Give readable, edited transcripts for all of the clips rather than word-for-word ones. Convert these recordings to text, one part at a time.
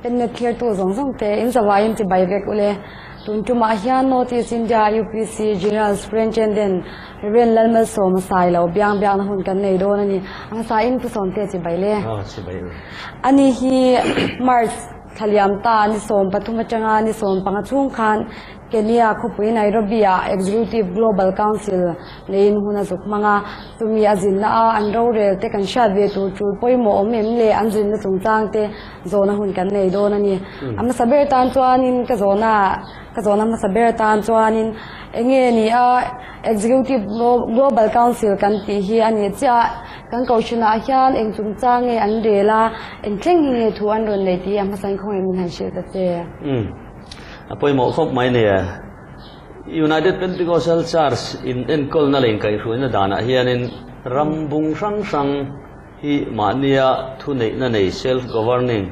Pennet thlirtu zawng zawng te in zavaiin chibai vek ule. Tun tumah hian North East India UPC General Superintendent Rev. Lalmalsawma Sailo biang biakna hun kan nei dawn a ni. A hmasa in Pu Sawmte chibai le. Ani hi March thla liam ta ni 13 atanga ni 15 chhung khan Kenya khawpui Nairobi-ah Executive Global Council neiin hun a zuk hmang a, chumi a zinna a an rorel te kan hriat ve tur tul pawimawh awm em leh an zinna chungchang te zawhna hun kan nei dawn a ni. A hmasa ber tan chuanin ka zawhna ka zawhna hmasa ber tan chuanin enge ni a Executive Global Council kan tih hi a nih chiah a, kan kohhranah hian eng chungchang nge an rel a, eng thleng hi nge thu an rawn nei tih a hmasa in khawngaih min han hrilh ta che. A pawimawh khawp mai nia. United Pentecostal Church in enkawlna leh inkaihhruaina danah hianin ram bung hrang hrang hi mahnia thuneihna nei, self-governing,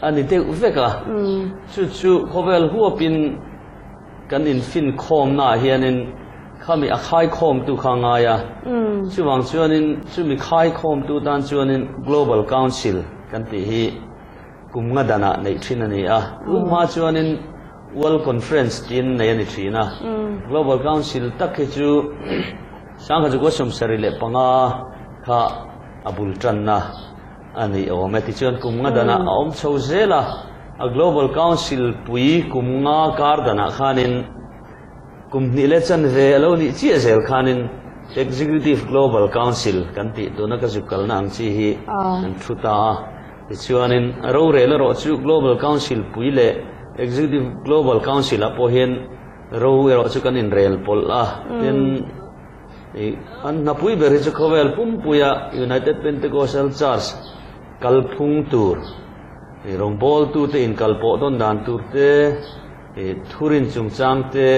a ni deuh vek a. Chu chu khawvel huapin kan infinkhawmnaah hianin khami a khaikhawmtu kha a ngai a. Chuvang chuanin chumi khaikhawmtu tan chuanin Global Council kan tih hi Kum nga danah neih thin a ni a, tun hma chuanin World Conference tiin nei a ni thin a. Global Council tak hi chu 1975 kha a bul tanna a ni awm e. Tichuan kum nga danah a awm chho zel a, a Global Council pui kum nga kar danah khanin kum hnih leh chanve a lo nih chiah zel khanin Executive Global Council kan tih tuna ka zuk kalna ang chi hi an thu ta a. Tichuanin, rorel erawh chu Global Council pui leh Executive Global Council ah pawh hian ro erawh chu kan inrel pawlh a. Tin, an hnapui ber hi chu khawvel pumpuia United Pentecostal Church kalphung tur, rawngbawltute inkalpawh dawn dan tur te, thurin chungchang te,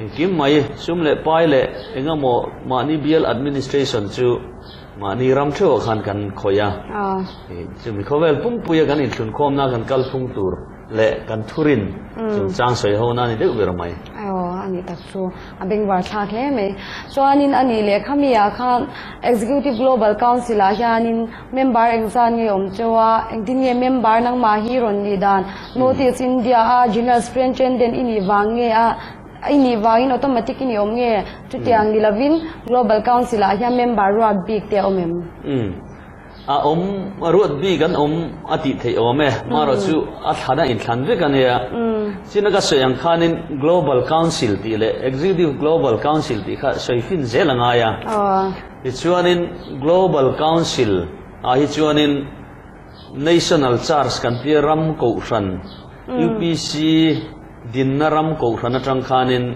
engkim mai sum leh pai leh engemaw mahni bial administration chu Mahni ram theuhah khan kan khawih a, chumi khawvel pumpuia kan inthlunkhawmna kan kalphung tur leh kan thurin chungchang sawi ho na a ni deuh ber mai. Aw, a nih tak chu a bengvar thlak hle mai. Chuanin a nih leh khamiah khan Executive Global Council ah hianin member engzat nge awm cheu a, engtin nge member nangmah hi rawn nih dan, Notice India a General Superintendent i nih vang nge a, I nih vangin automatic i ni awm nge? Chutiang ni lovin Global Council ah hian member ruat bik te a awm em? Umm. A awm, ruat bik an awm a tih theih awm e. Marawh chu a thlan a inthlan vek a nia. China ka sawi ang khanin Global Council tih leh Executive Global Council tih kha sawi fin zel a ngai a. Tichuanin Global Council ah hi chuanin National Church kan tia ram kohhran UPC dinna ram kohhran atang khanin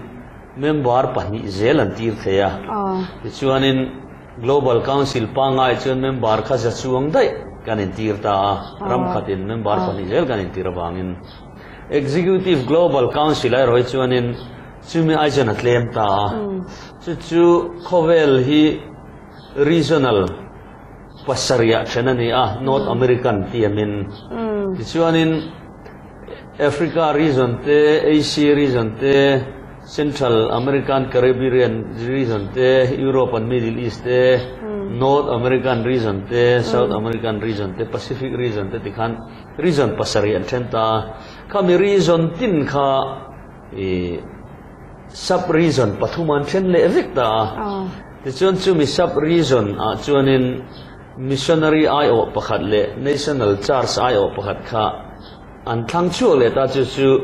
member pahnih zel an tir thei a. Tichuanin Global Council pangngai chuan member kha za chuang daih kan intir ta a, ram khatin member pahnih zel kan intir avangin. Executive Global Council ah erawh hi chuanin chumi ai chuan a tlem ta a. Chu chu khawvel hi regional Pasarihah then a ni a, North American tiamin. Tichuanin Africa region te, Asia region te, Central American Caribbean region te, Europe and Middle East te, North American region te, South American region te, Pacific region te tikhan region pasarih an then ta a. Khami region tin kha ih sub region pathum an then leh vek ta a. Tichuan chumi sub-region ah chuanin Missionary aiawh pakhat leh National Church aiawh pakhat kha an thlang chhuak leh ta, chu chu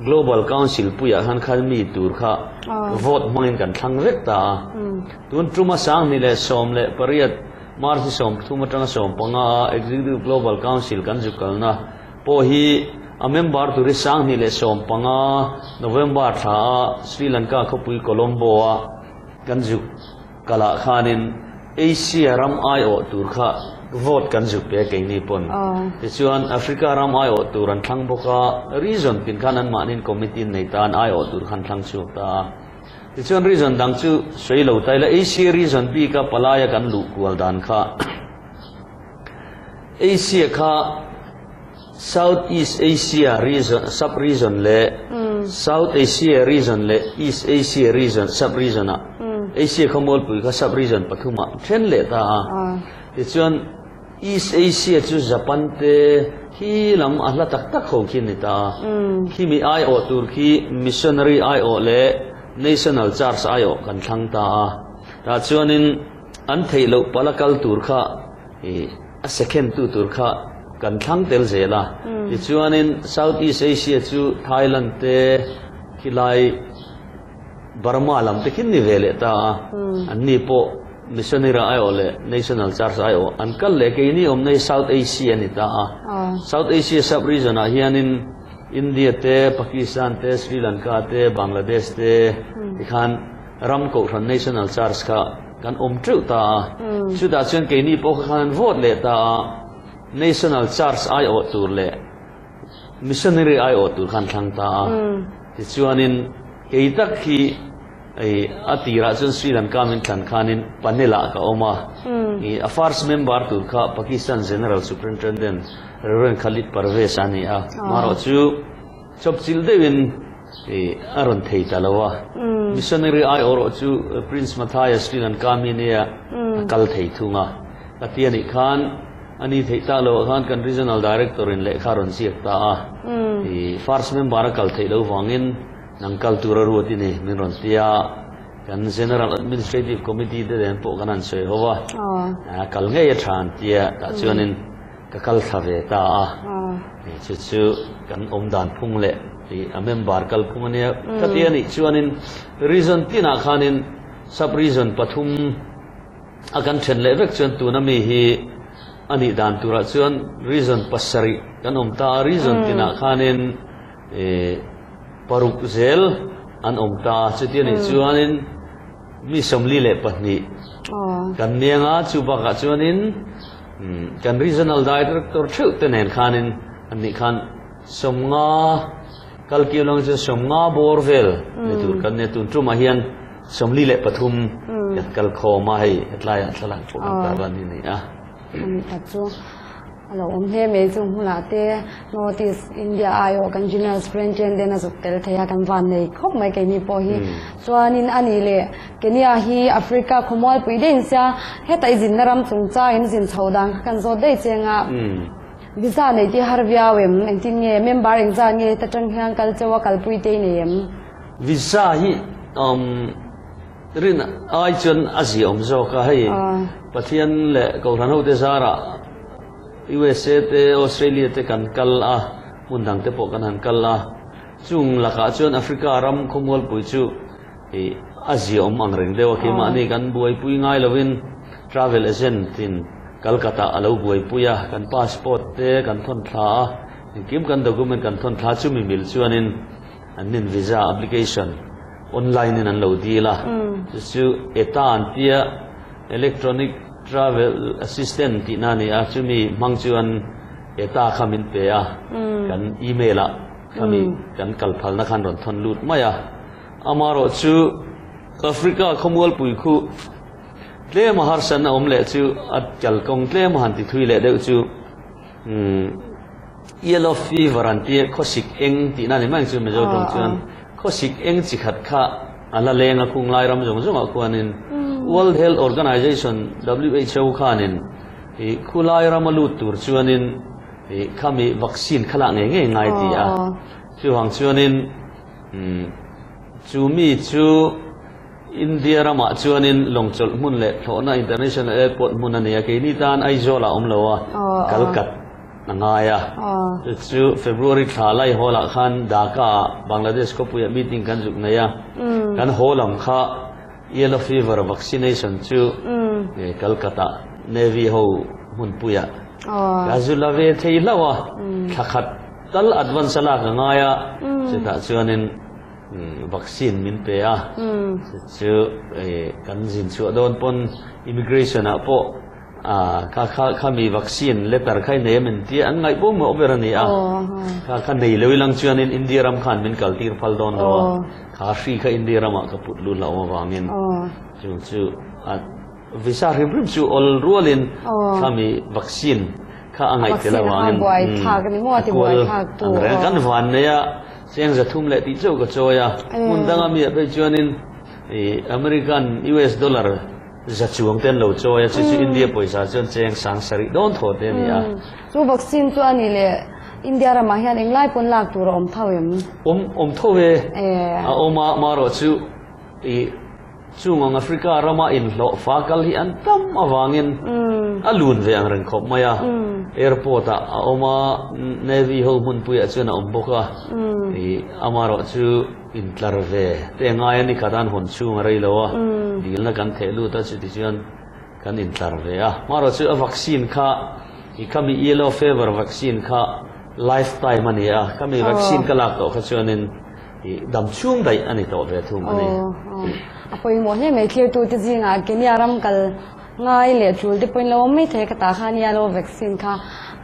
Global Council puiah khan khan mi tur kha vote hmangin kan thlang vek ta a. Tun tuma 2018 March ni 30 atanga 15 a Executive Global Council kan zuk kalna pawh hi a member tur hi 2015 November thla a Sri Lanka khawpui Colombo a Kan zuk kalah khanin Asia ram aiawh tur kha vote kan zuk pe keini pawn. Tichuan Africa ram aiawh tur an thlang bawk a, region tin khan anmahniin committee an nei ta, an aiawh tur kha an thlang chhuak ta a. Tichuan region dang chu sawi lo ta ila, Asia region bika palaia kan luh kual dan kha Asia kha South East Asia region, sub region leh South Asia region leh East Asia region, sub region ah Asia khawmualpui kha sub region pathum ah then leh ta a. Tichuan East Asia chu Japan te, Khi lam a hla tak tak ho khi ni ta a. Khi mi aiawh tur khi Missionary aiawh leh National Church aiawh kan thlang ta a. Tah chuanin an theih loh pala kal tur kha ih a second tu tur kha kan thlang tel zel a. Tichuanin South East Asia chu Thailand te khilai Burma lam te khin ni ve leh ta a. Anni pawh Missionary aiawh leh National Church aiawh an kal leh keini awmna hi South Asia a ni ta a. South Asia sub-region ah hianin India te, Pakistan te, Sri Lanka te, Bangladesh te tikhan ram kohhran National Church kha kan awm teuh ta a. Chutah chuan keini pawh kha khan an vote leh ta a, National Church aiawh tur leh Missionary aiawh tur khan thlang ta a. Tichuanin kei tak hi Hei a tirah chuan Sri Lanka min thlan khanin panel ah ka awm a, i a first member tur kha Pakistan General Superintendent Rev Khalid Parvez a ni a, amaherawh chu chawpchilh deuhin i a rawn thei ta lo a, missionary aiawh chu Prince Matthias Sri Lanka mi nia a kal thei thung a, ka ti a nih khan a ni theih tak loh ah khan kan Regional Director in lehkha a rawn ziak ta a, i first member a kal theih loh vangin Nang kal tur a ruat i ni, min rawn ti a, kan General Administrative Committee te nen pawh kan han sawi ho a, kal ngei a tha an ti a, tah chuanin ka kal thla ve ta a, chu chu kan awm dan phung leh a member kal phung a nia, ka ti a nih chuanin region tinah khanin sub region pathum a kan then leh vek chuan tuna mi hi a nih dan turah chuan region pasarih kan awm ta a, region tinah khanin Paruk zel an awm ta a, chuti anih chuanin mi 42 kan niang a, chu bakah chuanin kan Regional Director theuh te nen khanin an nih khan 50 kal kiau lang chuan 50 bawr vel ni tur kan nia, tun tumah hian 43 kan kal khawm a, hei hetlaiah thlalak pawh kan tarlan hi a ni a. A lo awm hle mai chu hmunah te North East India aiawh kan General Superintendent a zuk tel thei a, kan van nei khawp mai keini pawh hi. Chuanin a nih leh Kenya hi Africa khawmualpui daih in sia, heta i zinna ram chungchang in zin chho dan kha kan zawt daih cheng a, visa neih te har viau em? Engtin nge member engzat nge heta tang hian kal cheu a kalpui te i nei em? Visa hi Rin ai chuan a ziah awm zawk a, hei Pathian leh Kohhran hote zarah USA te Australia te kan kal a, hmun dang te pawh kan han kal a, chung lakah chuan Africa ram khawmualpui chu ih a ziah awm ang reng deuh a, keimahni kan buaipui ngai lovin travel agent in Calcutta a lo buaipui a, kan passport te kan thawn thla a, engkim kan document kan thawn thla chumi mil chuanin an nin visa application online in an lo dil a, chu chu eta an tia electronic travel assistant tihna a ni a, chumi hmang chuan eta kha min pe a, kan email ah khami kan kal phalna khan rawn thawn lut mai a, amaherawh chu Africa khawmualpui khu tlem a harsatna awm leh chu a kalkawng tlem a han ti thui leh deuh chu. Yellow fever an tia khawsik eng tihna ni mai chu Mizo tawng chuan khawsik eng chi khat kha a la leng a khung lai ram zawng zawngah khuanin World Health Organization, WHO, khanin ih khulai rama lut tur chuanin ih khami vaccine kha lah ngei ngei ngai ti a. Chuvang chuanin chu mi chu India ramah chuanin lawngchawlh hmun leh thlawhna International Airport hmun a ni a, keini tan Aizawl ah awm lo a, Kalkat a ngai a. Chu chu February thla lai hawl ah khan Dhaka ah Bangladesh khawpuiah meeting kan zuk nei a, kan haw lam kha Yellow Fever vaccination chu Kalkat ah Navy ho hmunpuiah ka zu la ve thei hlauh a, thla khat tal advance a lak a ngai a, chutah chuanin Vaccine min pe a, chu kan zin chhuah dawn pawn immigration ah pawh kha kha khami vaccine letter kha i nei a min tia an ngaih pawh mawh ber a ni a, kha kha nei lo ilang chuanin India ram khan min kal tir phal dawn lo a, kha hri kha India ramah ka put lut hlauh avangin chung chu a visa hrim hrim chu awl rualin khami vaccine kha a ngaih tel avangin a kual ang reng kan van nei a. Cheng 300 tih chauh ka chawi a, hmun danga mi ah phei chuanin ih American US dollar za chuang te an lo chawi a, chu chu India pawisa chuan cheng 7000 dawn thaw te a ni a. Chu vaccine chu a ni leh. India ramah hian englai pawn lak tur a awm tho em? Awm awm tho e. A awm a, marawh chu i chung ang Africa rama inhlawh fa kal hi an tam avangin a lun ve ang reng khawp mai a. Airport ah a awm a, Navy ho hmunpuiah chuan a awm bawk a. I amarawh chu intlar ve te ngai a ni khat a, an hawn chhung a rei lo a, dilna kan theh lut a, chuti chuan Kan intlar ve a. Hmarawh chu a vaccine kha i khami yellow fever vaccine kha life time a ni a, khami vaccine ka lak tawh kha chuanin i dam chhung daih a ni tawh ve thung a ni. A pawimawh hle mai thlirtute zingah Kenya ram kal ngai leh tul te pawhin lo awm mai thei ka tah khan yellow vaccine kha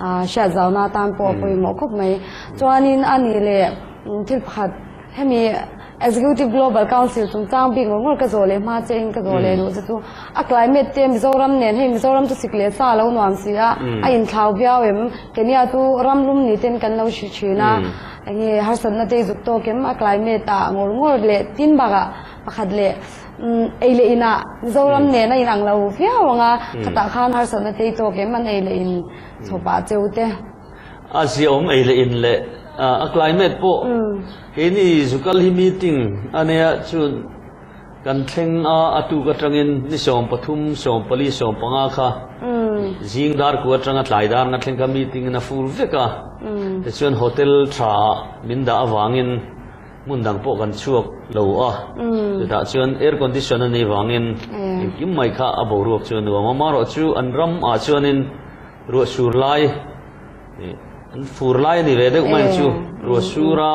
hriat zauna atan pawh a pawimawh khawp mai. Chuanin a ni leh thil pakhat Hemi Executive Global Council chungchang bik ngawr ngawr ka zawh leh hma che in ka zawh leh duh che chu a climate te Mizoram nen hei Mizoram chu sik leh sa a lo nuam si a, a inthlau viau em? Kenya chu ram lum ni ten kan lo hri thin a, enge harsatna te i zuk tawk em? A climate ah ngawr ngawr leh tin bakah pakhat leh ei leh inah Mizoram nen a inang lo viau ang a, khatah khan harsatna te i tawk em? An ei leh in chhawpah cheu te. A ziaawm ei leh in leh a climate pawh keini zukal hi meeting a nia chun kan thleng a a tuk atangin ni 13 14 15 kha zing dar ku atanga tlai dar nga thleng kha meeting in a full vek a tichuan hotel tha ah min dah avangin hmun dang pawh kan chhuak lo a chutah chuan air condition a nih vangin engkim mai kha a boruak chu a nuam a marawh chu an ram ah chuanin Ruah sur lai an fur lai a ni ve deuh mai ang chu. Ruah sur a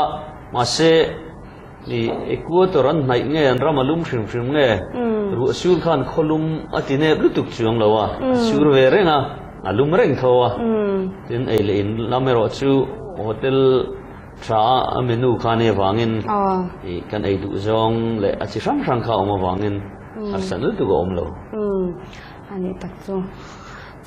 mahse i equator an hnaih nge an ram a lum hrim hrim nge ruah sur khan khaw lum a ti nep lutuk chuang lo a, a sur ve reng a, a lum reng tho a. Tin ei leh in lam erawh chu hotel tha a a menu kha nia vangin i kan ei duh zawng leh a chi hrang hrang kha a awm avangin harsat lutuk a awm lo. A nih tak chu.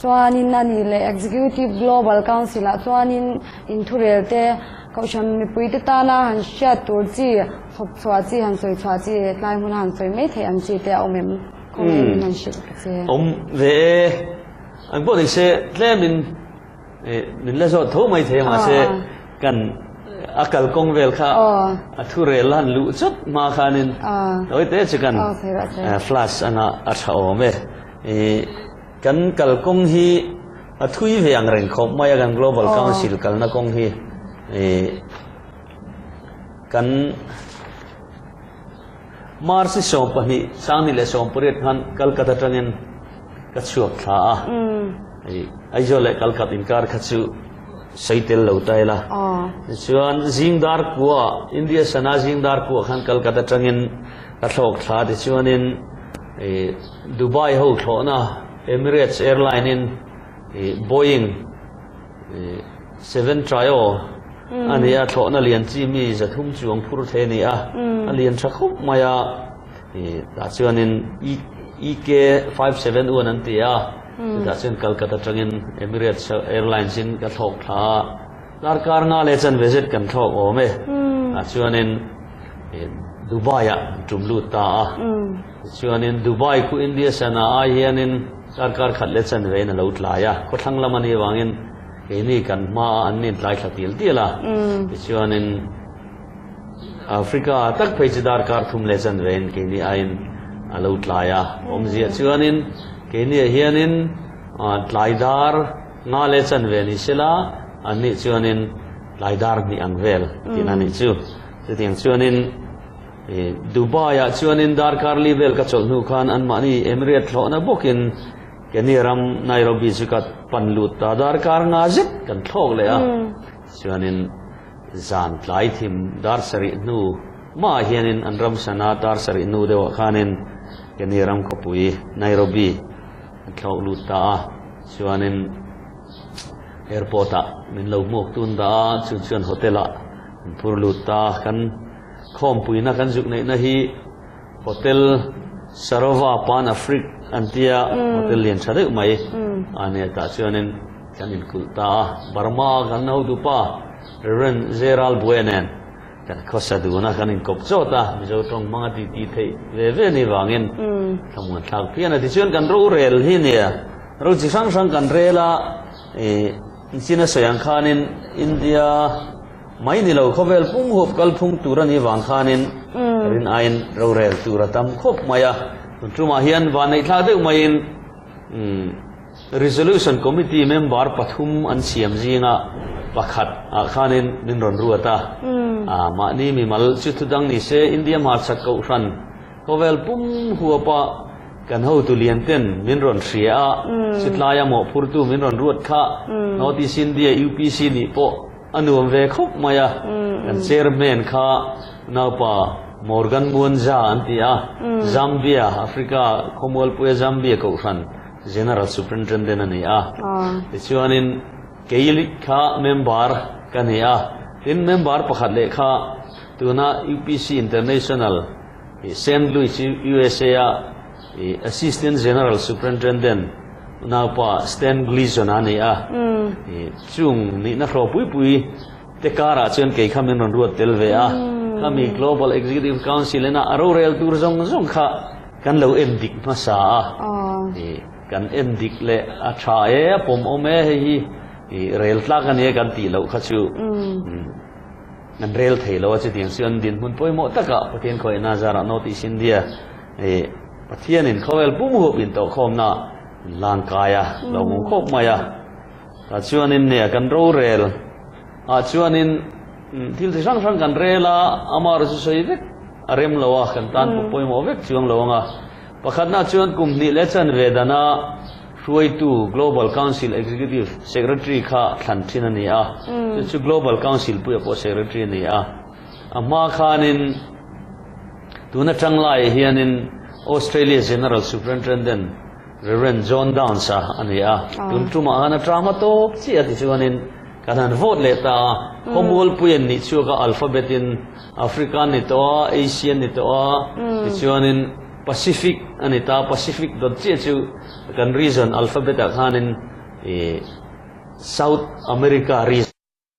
Chuanin a ni leh Executive Global Council ah chuanin inthurel te, Kohhran mipuite tana han hriat tur chi, thawk chhuah chi, han sawi chhuah chi, tlai hmuna han sawi mai theih ang chi te a awm em? Khawngaih min han hrilh ka che. Awm ve e. Ang pawh ni se tlemin min la zawt tho mai thei a mahse kan a kalkawng vel kha a thurel han luh chawt hma khanin tawi te chu kan flash anga a tha awm e. Kan kalkawng hi a thui ve ang reng khawp mai a, kan Global Council kalna kawng hi kan March 12 2018 khan Calcutta atangin ka chhuak thla a, Aizawl leh Calcutta inkar kha chu sawi tel lo ta ila. Tichuan zing dar kua, India sana zing dar kua khan Calcutta atangin ka thlawk thla tichuanin Dubai ho thlawhna Emirates Airline in Boeing 7 Trio a ni a, thlawhna lian chi mi 300 chuang phur thei a ni a, a lian tha khawp mai a, tah chuanin EK 571 an ti a, chutah chuan Calcutta atangin Emirates Airlines in ka thlawk thla a, darkar nga leh chanve zet kan thlawk awm e, tah chuanin Dubai ah tum lut ta a. Tichuanin Dubai khu India sana ai hianin darkar khat leh chanve in a lo tlai a, khawthlang lam a nih avangin keini kan hma a an nin tlai thla tial tial a. Tichuanin Africa tak phei chu darkar thum leh chanve in keini aiin a lo tlai a. Awmzia chuanin keini ah hianin tlai dar nga leh chanve ni sela an nih chuanin tlai dar hnih ang vel tihna a nih chu. Chutiang chuanin Dubai ah chuanin darkar li vel ka chawlh hnu khan anmahni Emirates thlawhna bawkin Kenya ram Nairobi chu ka pan lut ta. Darkar nga zet kan thlawk leh a, chuanin zan tlai thim dar sarih hnu hmaah hianin an ram sana dar sarih hnu deuhah khanin Kenya ram khawpui Nairobi an thlawk lut ta a, chuanin airport ah min lo hmuak tun dah a, chu chuan hotel ah An phur lut ta. Kan khawmpuina kan zuk neihna hi Hotel Sarova Pan Afric an tia, hotel lian tha deuh mai a nia tah chuanin kan inkulh ta a. Burma kan hotupa Reverend Zeral Bue nen kan khawsa dun a, kan inkawp chawt a, Mizo tawng hmanga titi theih ve ve ni vangin thlamuan thlak phian a. Tichuan kan rorel hi nia, ro chi hrang hrang kan rel a, ih. China sawi ang khanin India mai ni lo khawvel pum huap kalphung tur a nih vang khanin rin aiin rorel tur a tam khawp mai a. Tun tumah hian vanneihthlak deuh maiin Resolution Committee member pathum an siam zinga pakhat ah khanin min rawn ruat a. Mahni mimal chu thudang ni se India hmarchhak kohhran Khawvel pum huapa kan hotu lian ten min rawn hria a, chutlaia mawhphurtu min rawn ruat kha North East India UPC nih pawh a nuam ve khawp mai a. Kan chairman kha naupa Morgan Mwanza an ti a, Zambia, Africa khawmualpuia Zambia kohhran General Superintendent a ni a. Tichuanin kei kha member ka ni a, tin member pakhat leh kha Tuna UPC International Saint Louis USA a Assistant General Superintendent unaupa Stan Gleason a ni a. Chung nihna hraw pui pui te karah chuan kei kha min rawn ruat tel ve a. Khami Global Executive Council ina a rorel tur zawng zawng kha kan lo en dik hmasa a. Kan en dik leh a tha e, a pawmawm e, hei hi rel tlak a nia kan tih loh kha chu. An rel thei lo a, chutiang chuan dinhmun pawimawh takah Pathian khawihna zarah North East India ih Pathianin khawvel pum hup intawhkhawmna an lan kai a, lo hmu khawp mai a. Tah chuanin nia kan rorel ah chuanin thil chi hrang hrang kan rel a, amaherawhchu chu sawi vek a rem lo a, kan tan pawh pawimawh vek chuang lo ang a. Pakhatna chuan kum hnih leh chanve dana Hruaitu Global Council Executive Secretary kha thlan thin a ni a, chu chu Global Council puia pawh Secretary a ni a. A hma khanin tuna tang laiah hianin Australia General Superintendent Rev. John Downs a a ni a. Tun tumah khan a tang hma tawp chiah a tichuanin kan han vote leh ta a. Khawmualpui an nih chhuak a, alphabet in African ni tawh a, Asian ni tawh a, tichuanin Pacific a ni ta, Pacific dawt chiah chu kan region alphabet ah khanin ih South America region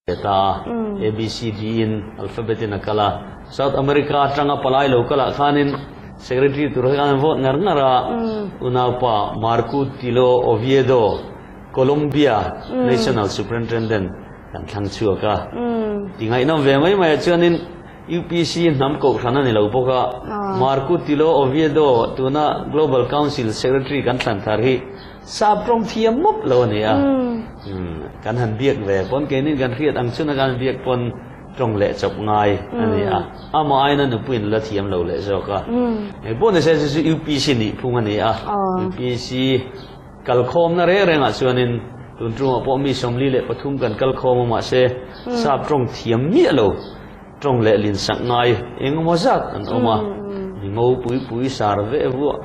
a ni ta a, A B C D in alphabet in a kal a, South America atanga palai lo kalah khanin Secretary tur khan an vote ngar ngar a, unaupa Marco Tilo Oviedo, Colombia National Superintendent kan thlang chhuak a, ti ngaihnawm ve mai mai ah chuanin UPC hnam kohhran a ni lo bawk a, Marco Tilo Oviedo tuna Global Council Secretary kan thlan thar hi sap tawng thiam mawp lo a ni a. Kan han biak ve pawn keinin kan hriat ang chuna kan biak pawn tawng leh chawp ngai a ni a, amah aiin a nupuiin la thiam lo leh zawk a. Engpawh ni se chu chu UPC nih phung a ni a, UPC kalkhawmna reng rengah chuanin tun tungah pawh mi 43 kan kalkhawm a mahse sap tawng thiam miah lo. Tawng leh lin sak ngai eng emaw zat an awm a, mi ngo pui pui sar veh vuah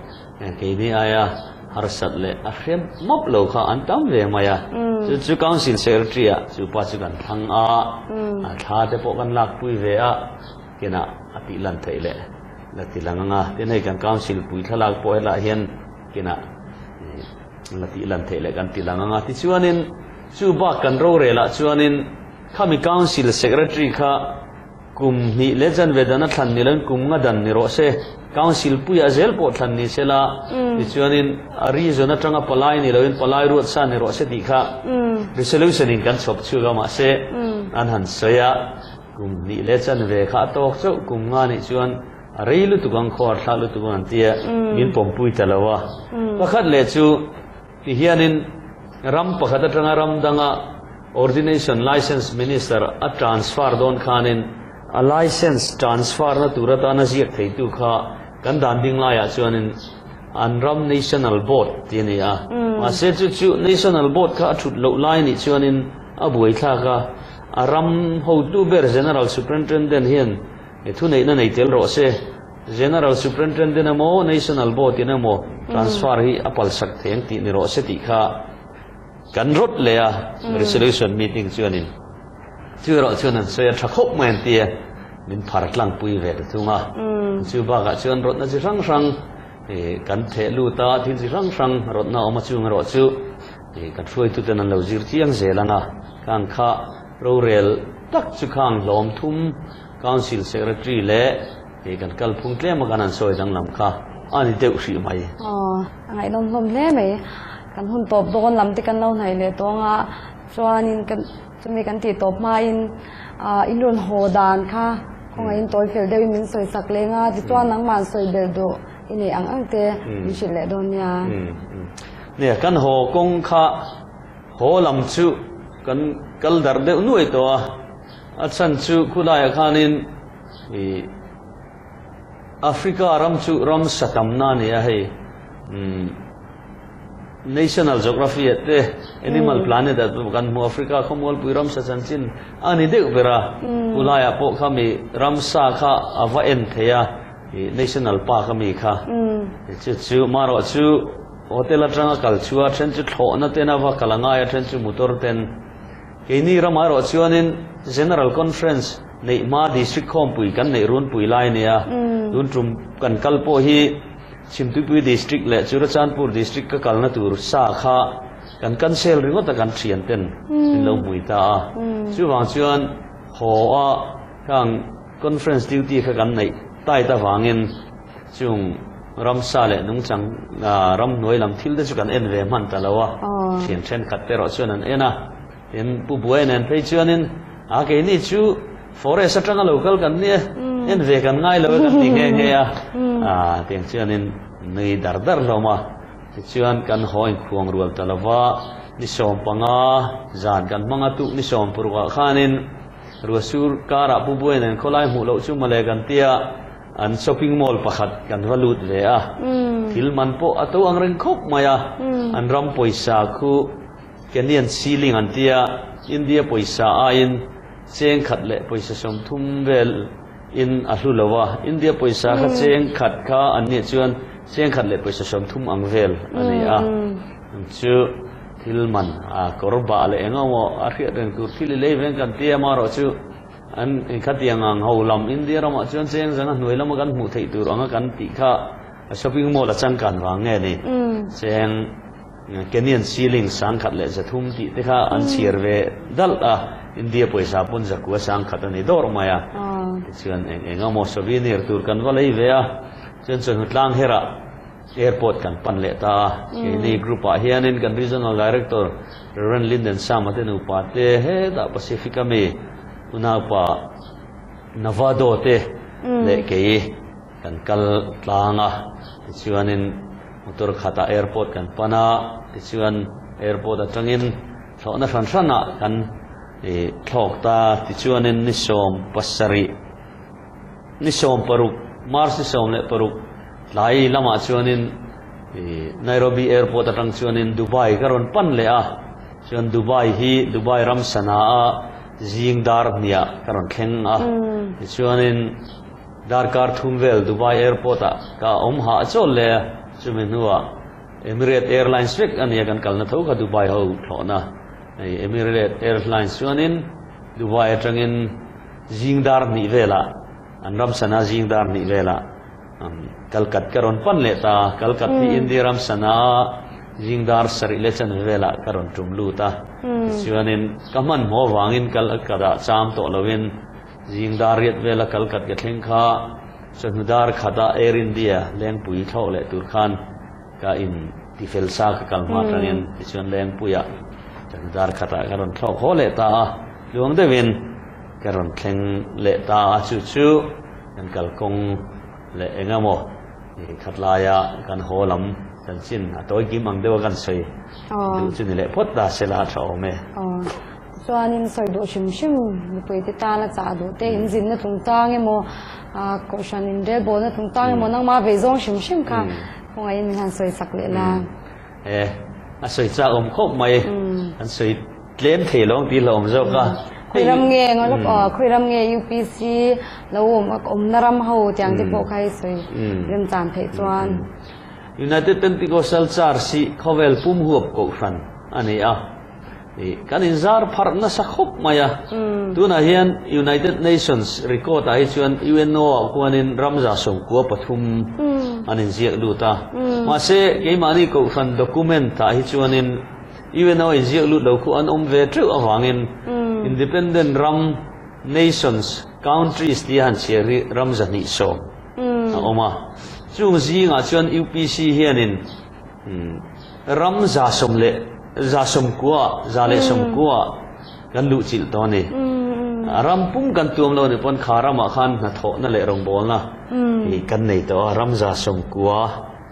keini aia harsat leh a hre mawp lo kha an tam ve mai a. Chu chu Council Secretary ah chu pa chu kan thlang a, a thla te pawh kan lakpui ve a, kinah a tih lan theih leh la ti lang ang a. Tin hei kan Council pui thlalak pawh helaiah hian kinah la tih lan theih leh kan ti lang ang a. Tichuanin chu bak kan rorel ah chuanin Khami Council Secretary kha kum hnih leh chanve dan a thlan ni loin kum nga dan ni rawh se. Council puiah zel pawh thlan ni se la, tichuanin a reason atanga palai ni loin palai ruat sa ni rawh se tih kha resolution in kan chhawp chhuak a mahse an han sawi a, kum hnih leh chanve kha a tawk chauh kum nga nih chuan a rei lutuk ang khaw a thlak lutuk ang an tia min pawmpui ta lo a. Pakhat leh chu Tihianin ram pakhat atanga ram danga Ordination Licence Minister a transfer dawn khanin a licence transfer na tur atana ziak theitu kha kan dan ding laiah chuanin an ram National Board tih a ni a. Mahse chu chu National Board kha a thut loh lai nih chuanin a buaithlak a, a ram hotu ber General Superintendent hian thuneihna nei tel rawh se. General Superintendent emaw National Board in emaw transfer hi a palsak thei ang tih ni rawh se tih kha kan rawt leh a, resolution meeting chuanin chu erawh chuan an sawi a tha khawp mai an ti a, min phar tlangpui ve ta thung a. Chu bakah chuan rawtna chi hrang hrang kan theh lut a, thil chi hrang hrang rawtna awm a chung erawh chu kan hruaituten an lo zir chiang zel ang a, khang kha rorel tak chu khang hlawm thum Council Secretary leh Hei kan kal phung tlem a kan han sawi danglam kha a ni deuh hrih mai. Aw, a ngaihnawm hlawm hle mai. Kan hun tawp dawn lam te kan lo hnaih leh tawng a. Chuanin kan chumi kan tih tawp hmain in rawn haw dan kha khawngaih in tawi fel deuhin min sawi sak leng a, tichuan nangmah sawi belh duh i neih ang ang te min hrilh leh dawn nia. Nia, kan haw kawng kha haw lam chu kan kal darh deuh nuai tawh a, a chhan chu khulaiah khanin ih Africa ram chu ram sa tamna a ni a hei. National Geography ah te Animal Planet ah te kan hmu Africa khawmualpui ramsa chanchin a ni deuh ber a, khulaiah pawh kha mi ramsa kha a va en thei a, ih National Park a mi kha chu chu marawh chu hotel atanga kal chu a then chu thlawhna ten a va kal a ngai a then chu motor ten keini ramah erawh chuanin General Conference neih hma District khawmpui kan neih runpui lai a nia, tun tum kan kal pawh hi. Chhimtuipui District leh Churachandpur District ka kalna tur sa kha kan cancel ringawt a kan thian ten min lo hmui ta a. Chuvang chuan haw a khang conference duty kha kan neih tight avangin chung ramsa leh nungchang ramhnuai lam thil te chu kan en ve hman ta lo a. Thian thenkhat te erawh chuan an en a. Tin, Pu Buai nen phei chuanin a keini chu forest atanga lo kal kan nia, en ve kan ngai lo e kan ti nghe nghe a. A tiang chuanin nui dar dar hlawm a. Tichuan kan haw inkhuang rual ta lova, ni 15 zan kan hmang a tuk ni 16 ah khanin Ruasur karah Pu Buai nen khawlai hmuh loh chu mawle kan tia an shopping mall pakhat kan va lut ve a. Thil man pawh a to ang reng khawp mai a, an ram pawisa khu Kenyan ceiling an tia, India pawisa aiin cheng khat leh pawisa 30 vel in a hlu lo a, India pawisa kha cheng khat kha an nih chuan cheng khat leh pawisa 30 ang vel a ni a, chu thil man a kawr bah leh eng emaw a hriat reng tur thil i lei veng kan tia amaherawh chu an inkhatiang ang ho lam India ramah chuan cheng zanga hnuai lama kan hmuh theih tur anga kan tih kha shopping mall a changkan vang nge ni cheng Kenyan ceiling 1300 tih te kha an chhiar ve dalh a, India pawisa pawn zakua 10,000 a ni dawr mai a. Tichuan eng eng emaw souvenir tur kan va lei ve a, chuan chawhnu tlang herah airport kan pan leh ta a. Keini group ah hianin kan Regional Director Rev. Linden Sama te nupa te hetah Pacific a mi unaupa Navado te leh kei kan kal tlang a, tichuanin motor khatah airport kan pan a, tichuan airport atangin thlawhna hran hranah kan ih thlawk ta, tichuanin ni 17, ni 16, March ni 16 tlai lamah chuanin ih Nairobi airport atang chuanin Dubai ka rawn pan leh a, chuan Dubai hi Dubai ram sana a zing dar hniah ka rawn thleng a, tichuanin. Darkar thum vel Dubai Airport ah ka awm hah chawl le a, chumi hnuah Emirate Airlines vek a nia kan kalna tho kha Dubai ho thlawhna hei Emirate Airlines chuanin Dubai atangin zing dar hnih velah an ram sana zing dar hnih velah Kalkat ka rawn pan leh ta a, Kalkat hi India ram sana zing dar sarih leh chanve velah ka rawn tum lut a, tichuanin ka hmanhmawh avangin Kalkat ah cham tawh lovin Zing dar riat vela kal kat ka thleng kha chawhnu dar khata Air India Lengpui thlawh leh tur khan ka in ti fel sa ka kal hma atangin tichuan Lengpuiah chawhnu dar khatah ka rawn thlawk haw leh ta a, tluang deuhin ka rawn thleng leh ta a, chu chu kan kalkawng leh eng emaw khat laia kan haw lam chanchin a tawi kim ang deuha kan sawi duh chu ni leh phawt ta se la a tha awm e. Chuanin sawi duh hrim hrim mipuite tana chah duh te, in zinna chungchang emaw, kohhran in relbawlna chungchang emaw nangmah vei zawng hrim hrim kha kawngaihin min han sawi sak leh la. E, a sawi chak awm khawp mai. An sawi tlem thei lo ang tih hlauhawm zawk a. Khawi ram nge ngaw lawk, khawi ram nge UPC lo awm awmna ram ho tiang te pawh kha i sawi remchan theih chuan. United Pentecostal Church hi khawvel pum huap kohhran a ni a. Kan inzar pharh nasa khawp mai a. Tunah hian United Nations record ah hi chuan UNO ah khuanin ramza 13 an inziak lut a. Mahse, keimahni kohhran document ah hi chuanin UNO inziak lut lo khu an awm ve teuh avangin independent ram nations, countries tia han chhiar hi ram 220 a awm a. Chung zingah chuan UPC hianin ram 110. 190, 190 kan luh chilh tawh a ni. Ram pum kan tuam lo ni pawn kha ramah khan hnathawhna leh rawngbawlna hi kan nei tawh a, ram 190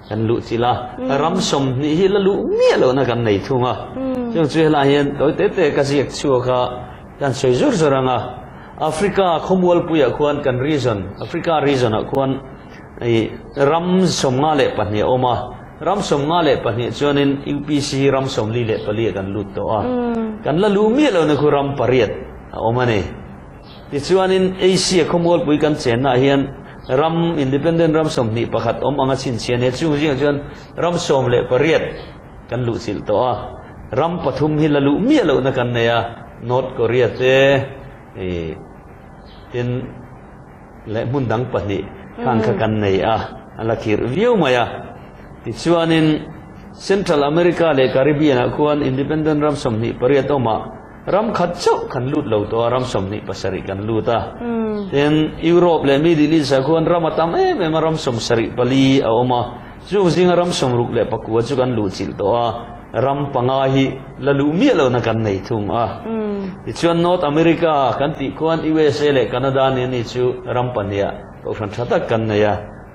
kan luh chilh a, ram 20 hi la luh miah lohna kan nei thung a. Chung chu helai hian tawi te te ka ziak chhuak a, kan sawi zur zur ang a. Africa khawmualpuiah khuan kan region, Africa region ah khuan i ram 52 a awm a, ram 52 chuanin UPC hi ram 44 ah kan lut tawh a, kan la luh miah lohna khu ram pariat a awm a ni. Tichuanin Asia khawmualpui kan chennaah hian ram independent ram 21 awm anga chhinchhiah a ni a, chung zingah chuan ram 18 kan luhchilh tawh a, ram pathum hi la luh miah lohna kan nei a, North Korea te ih tin leh hmun dang pahnih khang kha kan nei a, a la khirh viau mai a. Tichuanin Central America leh Caribbean ah khuan independent ram 28 awmah ram khat chauh kan lut lo tawh a, ram 27 kan lut a. Tin, Europe leh Middle East ah khuan ram a tam em em a, ram 74 a awm a. Chung zinga ram 69 chu kan luhchilh tawh a, ram panga hi la luh miah lohna kan nei thung a. Tichuan North America kan tih khuan USA leh Canada nen ni chu ram pahniha kohhran tha tak kan nei a,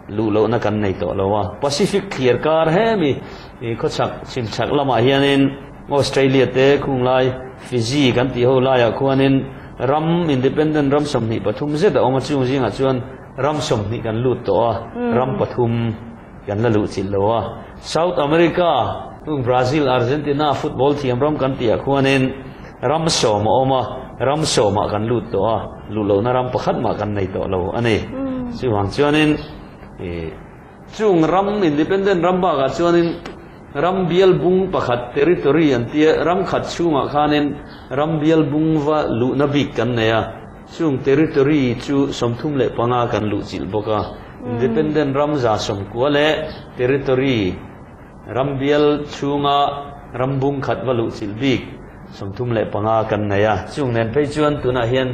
luh lohna kan nei tawh lo a. Pacific thliar kar hemi khawchhak chhimchhak lamah hianin Australia te khunglai Fiji kan tih ho laiah khuanin ram independent ram 23 zet a awm a, chung zingah chuan ram 20 kan lut tawh a, ram pathum kan la luh chilh lo a. South America, tung Brazil, Argentina football thiam ram kan tih ah khuanin ram 10 a awm a, ram 10 ah kan lut tawh a, luh lohna ram pakhat mah kan nei tawh lo a ni. Chuvang chuanin chung ram independent ram bakah chuanin ram bial bung pakhat territory an tia ram khat chhungah khanin ram bial bung va luhna bik kan nei a. Chung territory chu 35 kan luh chilh bawk a, independent ram 190 leh territory ram bial chhunga ram bung khat va luh chilh bik 35 kan nei a. Chung nen phei chuan tunah hian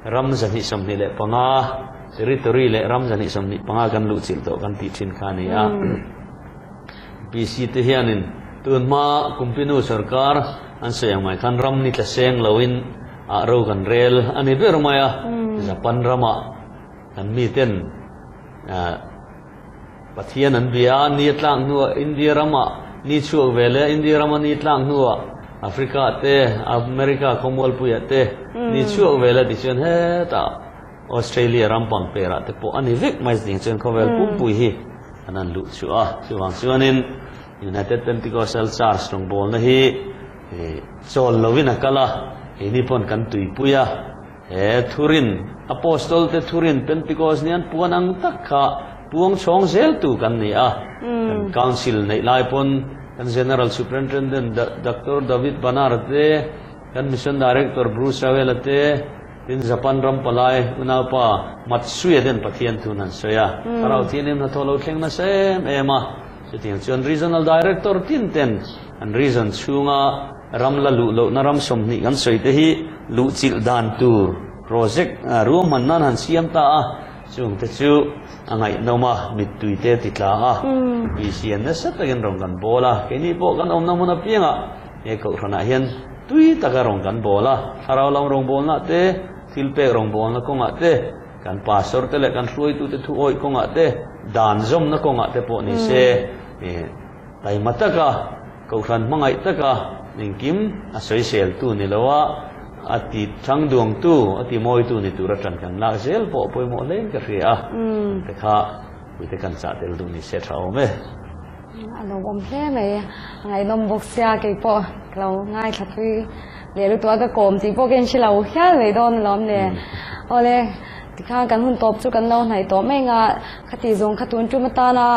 ram 225 territory leh ram 225 kan luh chilh tawh kan tih thin kha a ni a. PC te hianin tunhma Kumpinu sorkar an sawi ang mai khan ram ni tla seng loin ah ro kan rel a ni ber mai a, Japan ramah kan miten Pathian an bia a, ni a tlak hnuah India ramah ni chhuak ve leh India rama ni tlak hnuah Africa te America khawmualpuiah te ni chhuak ve leh tichuan hetah Australia ram pangperah te pawh a ni vek mai zing chuan khawvel pumpui hi an han luh chhuah a, chuvang chuanin United Pentecostal Church rawngbawlna hi Chawl lovin a kal a, keini pawn kan tuipui a, he thurin, Apostol te thurin Pentecost ni an puan ang tak kha puang chhawng zel tu kan ni a, kan Council neih lai pawn kan General Superintendent Doctor David Banar te, kan Mission Director Bruce Rawela te, tin Japan ram palai unaupa Matsuya ten Pathian thun an sawi a, Thlarau Thianghlim hnathawh lo thleng nasa em em a, chutiang chuan Regional Director tin ten An reason chhunga ram la luh lohna ram 20 kan sawi te hi luh chilh dan tur project ruahman nan han siam ta a, chung te chu a ngaihnawm a, mittui te ti tla a, PC an nasa takin rawn kan bawl a, keini pawh kan awmna hmun apiangah he kohhranah hian tui taka rawn kan bawl a, thlarau lam rawngbawlna te, thil pek rawngbawlna kawngah te, kan pastor te leh kan hruaitute thu awih kawngah te, dan zawmna kawngah te pawh ni se. Taima taka, kohhran hmangaih taka engkim a sawiseltu ni lo a, a ti thang duangtu, a ti mawitu ni tura ṭan kan lak zel pawh pawimawh hlein ka hria a, te kha puite kan chah tel duh ni se ṭha awm e. A lo awm hle mai, a ngaihnawm bawk sia keipawh ka lo ngaithla tui leh lutuk a, ka kawm tih pawh ka inhre lo hial mai dawn alawm le. Awle, tikhan kan hun tawp chu kan lo hnaih tawh mai ang a, khati zawng kha tun tum atana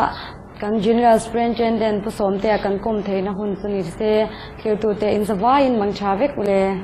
Kan General Superintendent Pu Sawmtea kan kawm theihna hun chu ni se, thiltute in zavaiin mang tha vek ule.